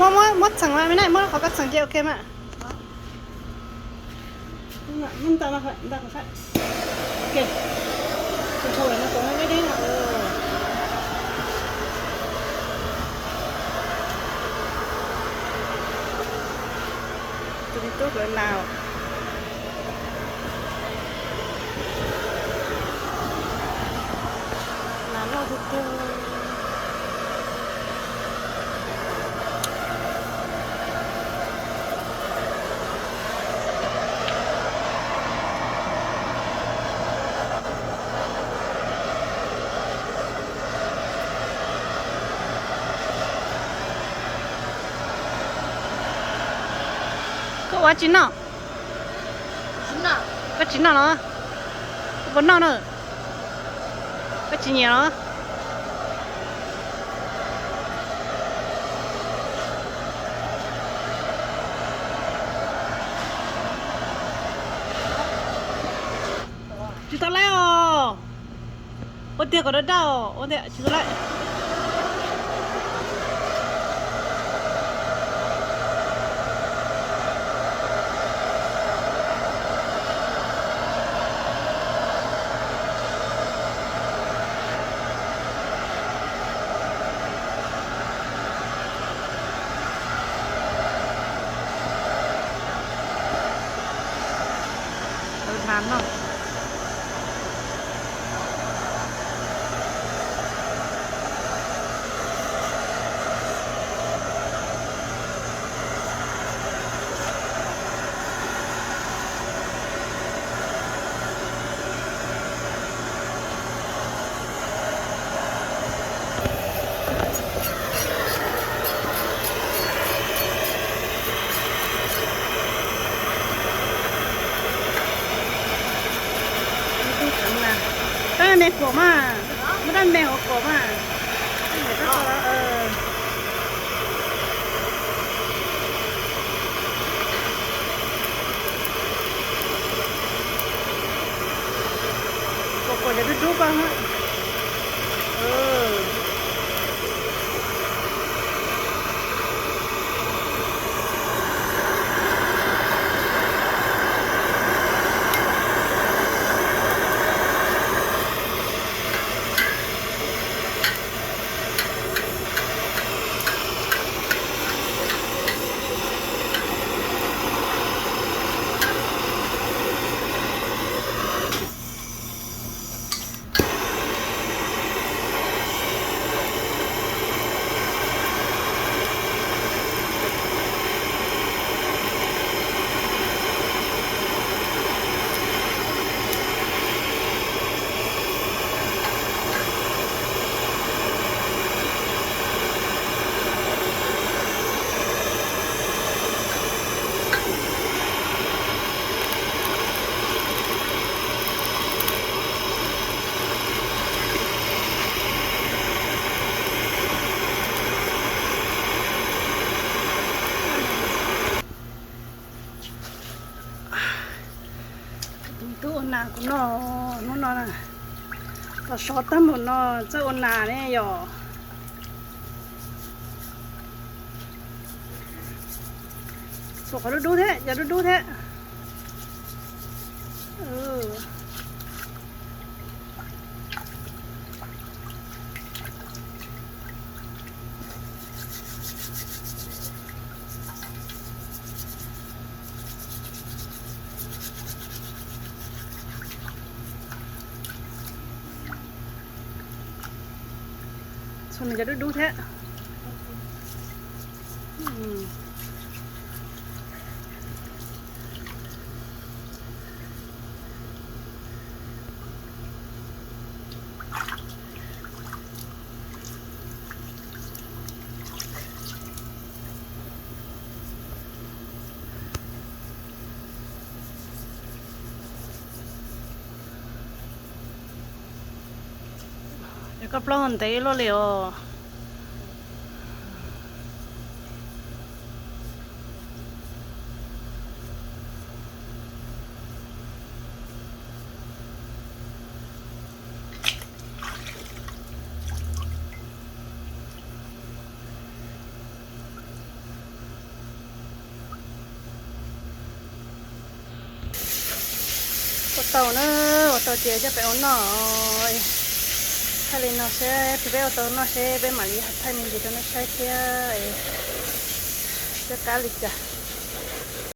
Muab, muab, muab txheem mas, me na, muab qhov koj txheem ces ok mas. Tus tub lawv nas, nas loj tiag tiag. Koj ua tsi noj? Koj tsis noj los? Koj puas noj na? Koj tsis nyiam los? Tsis tau laib os. Ua tiag kom dawb dawb os, ua tiag tsis tau laib. Ntawd mas no. Tab me kuam mas, muab tab me hauv kuam mas. Kuam kuam cov dub dub koj. Tus tub ua nas kuv noj hnub no na, tau sov tag npaum no txawj ua nas ne yom. Xuas qhov dub dub thiab, cov dub dub thiab. Xuas nws cov dub dub thiab. Es koj plaub hau ntev luaj li os. Ua tau na, ua tau ces coj peb ua noj. Thaij li no seb, peb ua tau noj seb peb mam li thaij me ntsis rau nej saib thiab, coj qab li cas.